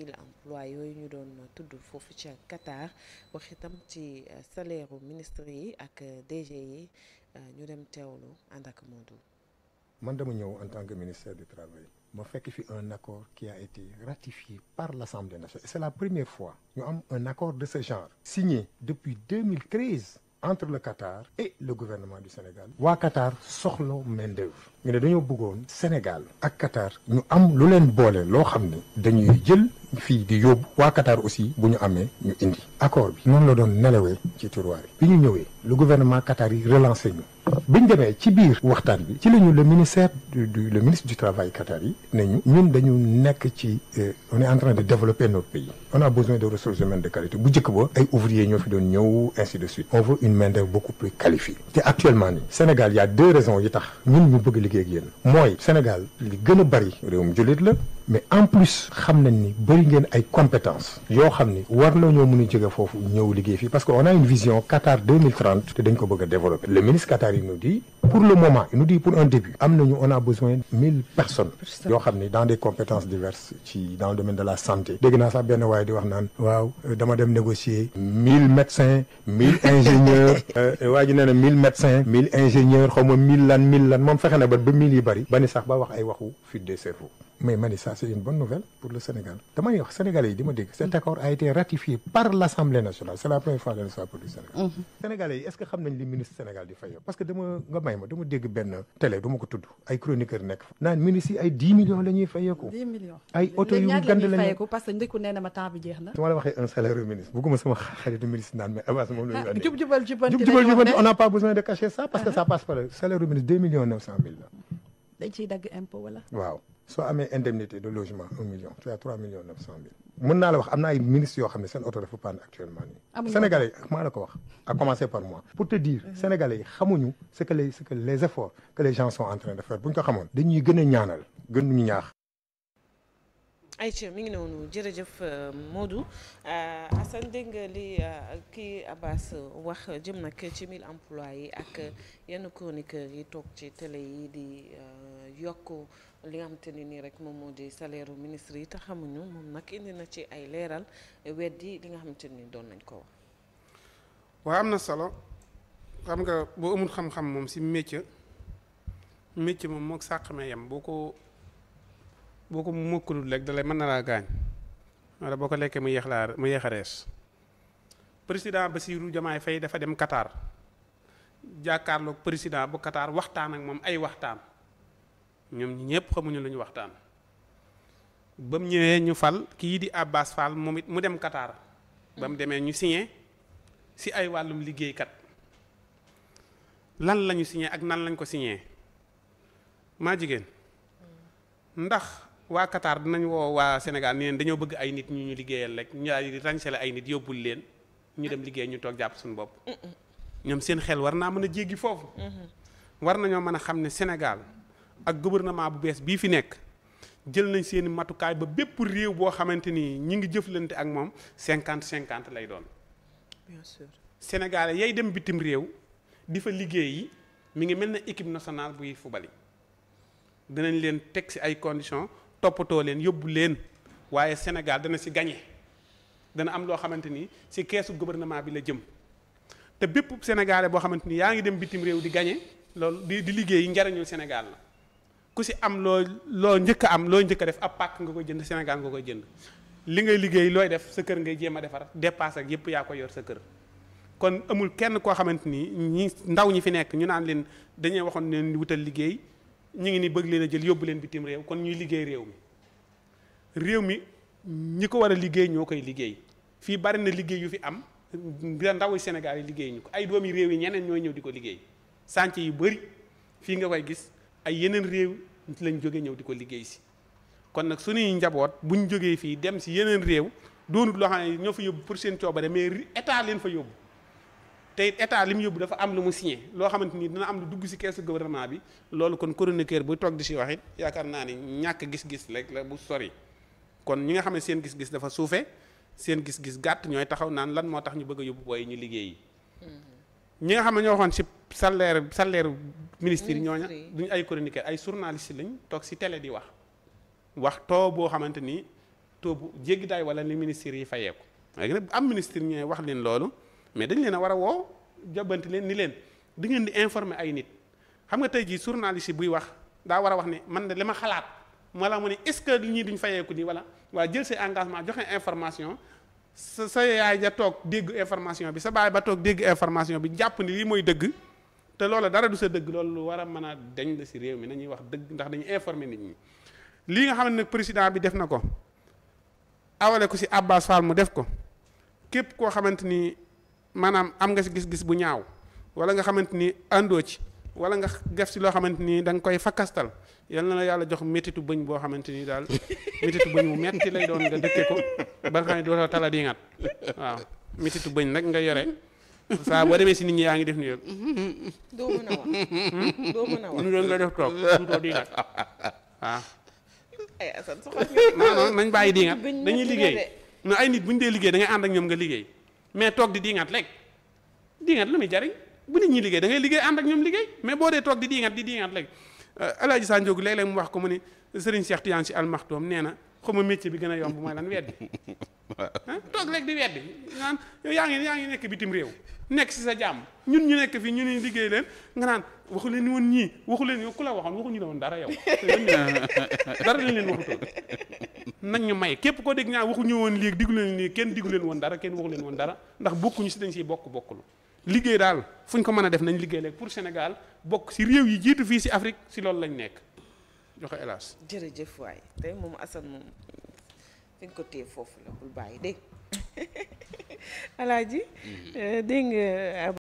emploi yooyu ñu doon tudd foofu ca Qatar wax itam ci salaire ministre yi ak DG yi ñu dem teewlu ànd ak Modou. man dama ñëw en tant que ministère du travail ma fekk fi un accord qui a été ratifié par l'Assemblée nationale. C'est la première fois ñu am un accord de ce genre signé depuis 2013 entre le Qatar et le gouvernement du Sénégal. waa Qatar soxla main-d'œuvre ñu ne dañoo bëggoon Sénégal ak Qatar ñu am lu leen boole loo xam ne dañuy jël fii di yóbbu waa Qatar aussi bu ñu amee ñu indi accord bi noonu la doon nelawee ci tiroir bi ñu ñëwee le gouvernement Qatar yi relancé ñu biñ demee ci biir waxtaan bi ci la ñu le ministère le ministre du travail Qatar yi ne ñu ñun dañu nekk ci on est en train de développer notre pays on a besoin de ressources humaines de qualité bu njëkk ba ay ouvriers ñoo fi doon ñëw ainsi de suite on veut une main-d'œuvre beaucoup plus qualifiée te actuellement nii Sénégal y a deux raisons yi tax ñun ñu bëgg liggéey ak yéen mooy Sénégal li gën a bari réewum jullit la mais en plus xam nañ ni bëri ngeen ay compétences yoo xam ni war nañoo mën a jóge foofu ñëw liggéey fii parce que on a une vision Qatar 2030 te dañ ko bëgg a développer le ministre Qatar il nous dit pour le moment il nous dit pour un début am nañu on a besoin 1000 personnes yoo xam ni dans des compétences diverses ci dans le domaine de la santé dégg naa sax benn waaye di wax naan waaw dama dem négocier 1000 médecins 1000 ingénieurs waa ji nee na 1000 médecins 1000 ingénieurs xaw ma 1000 lan moom fexe na ba 1000 yi bëri ba ni sax ba wax ay waxu fuite des cerveaux mais ma ni ça c'est une bonne nouvelle pour le Sénégal damay wax Sénégalais yi di ma dégg cet accord a été ratifié par l'Assemblée nationale c'est la première fois de l'histoire du Sénégal. Sénégalais yi est-ce que xam nañ li ministre Sénégal di fay parce que dama dégg benn télé du ma ko tudd ay chroniqueurs nekk fa naan ministre yi ay 10 millions la ñuy fayeeku 10 millions ay oto yu gand la ñuy parce que ndekku nee na ma temps bi jeex na. su ma la waxee un salaire au ministre bugguma sama xaritu ministre naan mais avance moom la ñu jub-jubal on n'a pas besoin de cacher ça parce que ça passe par le salaire au ministre 2 millions 900 000 la. dañ ciy dagg impôt wala. waaw soo amee indemnité de logement 1 million tu as 3 millions 900 000 mën naa la wax am na ay ministres yoo xam ne seen oto dafa panne actuellement nii. Sénégalais yi maa la ko wax à commencer par moi. pour te dire Sénégalais yi xamuñu ce que les efforts que les gens sont en train de faire bu ñu ko xamoon dañuy gën a ñaanal gën ñu ñaax. Aïcha mi ngi noonu jërëjëf Modou Assane dégg nga li kii Abbas wax jëm nag ci 1000 emplois yi ak yenn chroniqueurs yi toog ci télé yi di yokk li nga xamante ni nii rek moom moo di salaire ministre yi te xamuñu moom nag indi na ci ay leeral weddi li nga xamante ni doon nañ ko wax. waaw am na solo xam nga boo amul xam-xam moom si métier moom moo sàqamee yem boo ko mokkulul rek dalay mën na laa gaañ wala boo ko lekkee mu yéex a rees président Bassirou Diomaye Faye dafa dem Qatar jàkkaarloog président bu Qatar waxtaan ak moom ay waxtaan ñoom ñi ñëpp xamuñu lu ñu waxtaan ba mu ñëwee ñu fal kii di Abbas Fall moom it mu dem Qatar ba mu demee ñu signé si ay wàllum liggéeykat lan lañu signé ak nan lañ ko signé maa jigéen ndax waa Qatar dinañ woo waa Sénégal ni leen dañoo bëgg ay nit ñu liggéeyal rek ñu daal di ràñsale ay nit yóbbul leen ñu dem liggéey ñu toog jàpp suñu bopp ñoom seen xel war naa mën a jéggi foofu war nañoo mën a xam ne Sénégal ak gouvernement bu bees bii fi nekk jël nañ seeni matukaay ba bépp réew boo xamante ni ñi ngi jëflante ak moom 50-50 lay doon bien sûr Sénégalais yay dem bitim réew di fa liggéey yi mi ngi mel na équipe nationale buy fubali dinañ leen teg ci ay conditions toppatoo leen yóbbu leen waaye Sénégal dana ci gagné dana am loo xamante ni ci keesu gouvernement bi la jëm te bépp Sénégalais boo xamante ni yaa ngi dem bitim réew di gagné loolu di liggéey njariñul Sénégal la ku ci am loo njëkk a am loo njëkk a def ab pàkk nga koy jënd Sénégal nga koy jënd li ngay liggéey looy def sa kër ngay jéem a defar dépasse ak yépp yaa ko yor sa kër kon amul kenn koo xamante ni ñi ndaw ñi fi nekk ñu naan leen dañuy waxoon leen wutal liggéey ñu ngi ni bëgg leen a jël yóbbu leen bitim réew kon ñuy liggéey réew mi ñi ko war a liggéey ñoo koy liggéey fii bari na liggéey yu fi am ndawu Sénégal yi liggéey ñu ko ay doomi réew yi ñeneen ñooy ñëw di ko liggéey chantier yu bari fii nga koy gis ay yeneen réew lañ jóge ñëw di ko liggéey si kon nag suñuy njaboot buñ jógee fii dem si yeneen réew doonut loo xam ne ñoo fa yóbbu pour seen coobare mais état leen fa yóbbu te état li mu yóbbu dafa am lu mu signé loo xamante ni dina am lu dugg si keesu gouvernement bi loolu kon chroniqueur bu toog di si wax it yaakaar naa ni ñàkk gis-gis rek la bu sori kon ñi nga xam ne seen gis-gis dafa suufe seen gis-gis gàtt ñooy taxaw naan lan moo tax ñu bëgg a yóbbu booy ñu liggéey ñi nga xam ne ñoo waxoon si salaire ministre yi ñooña duñu ay chroniqueur ay journaliste lañ toog si télé di wax too boo xamante ni taux bu jéggi daay wala li ministère yi fayeeku léegi nag am ministre ñooy wax leen loolu mais dañ leen a war a woo jabanti leen ni leen di ngeen di informer ay nit xam nga tey jii journaliste yi buy wax daa war a wax ne man de li ma xalaat wala mu ne est-ce que ñii duñ fayeeku nii wala waa jël say engagement joxe information sa yaay ja toog dégg information bi sa baay ba toog dégg information bi jàpp ni lii mooy dëgg te loola dara du sa dëgg loolu lu war a mën a dañ la si réew mi nañuy wax dëgg ndax dañuy informer nit ñi lii nga xam ne nag président bi def na ko awale ko si Abbas Fall mu def ko képp koo xamante ni maanaam am nga si gis-gis bu ñaaw wala nga xamante ni àndoo ci wala nga def si loo xamante ni da nga koy fakkastal yal na la yàlla jox métitu bëñ boo xamante ni daal métitu bëñ bu metti lay doon nga dëkke ko ba nga xam ne dootoo tala di ngat waaw métitu bëñ nag nga yore saa boo demee si nit ñi yaa ngi def nii rek. doo mën a wax doo mën a wax. nu doon nga def toog duutoo di ngat waaw. ay Assane soxal nga. non nañ bàyyi di ngat dañuy liggéey no ay nit bu ñu dee liggéey da ngay ànd ak ñoom nga liggéey mais toog di ngat rek di ngat lu muy jariñ bu nit ñi liggéey da ngay liggéey ànd ak ñoom liggéey mais boo dee toog di ngat rek Alaaji Sa Ndiogou léeg-léeg mu wax ko mu ne Serigne Cheikh Tidiane Sy Al Maktoum nee na xaw ma métier bi gën a yomb mooy lan weddi toog rek di weddi naan yow yaa ngi nekk bitim réew nekk si sa jàmm ñun ñu nekk fii ñu ne liggéey leen nga naan waxu leen ni woon ñii waxu leen yow ku la waxoon waxuñu la woon dara yow dara lañ leen waxutoon nañ ñu may képp koo dégg ñaa waxuñu woon lii diggu leen lii kenn diggu leen woon dara kenn waxu leen woon dara ndax bokkuñu si dañ siy bokkulu liggéey daal fu ñu ko mën a def nañ liggéey léegi pour Sénégal bokk si réew yi jiitu fii si Afrique si loolu lañ nekk joxe hélas. jërëjëf waay tey moom Assane moom fi nga ko téye foofu la bul bàyyi dégg Alaaji dégg nga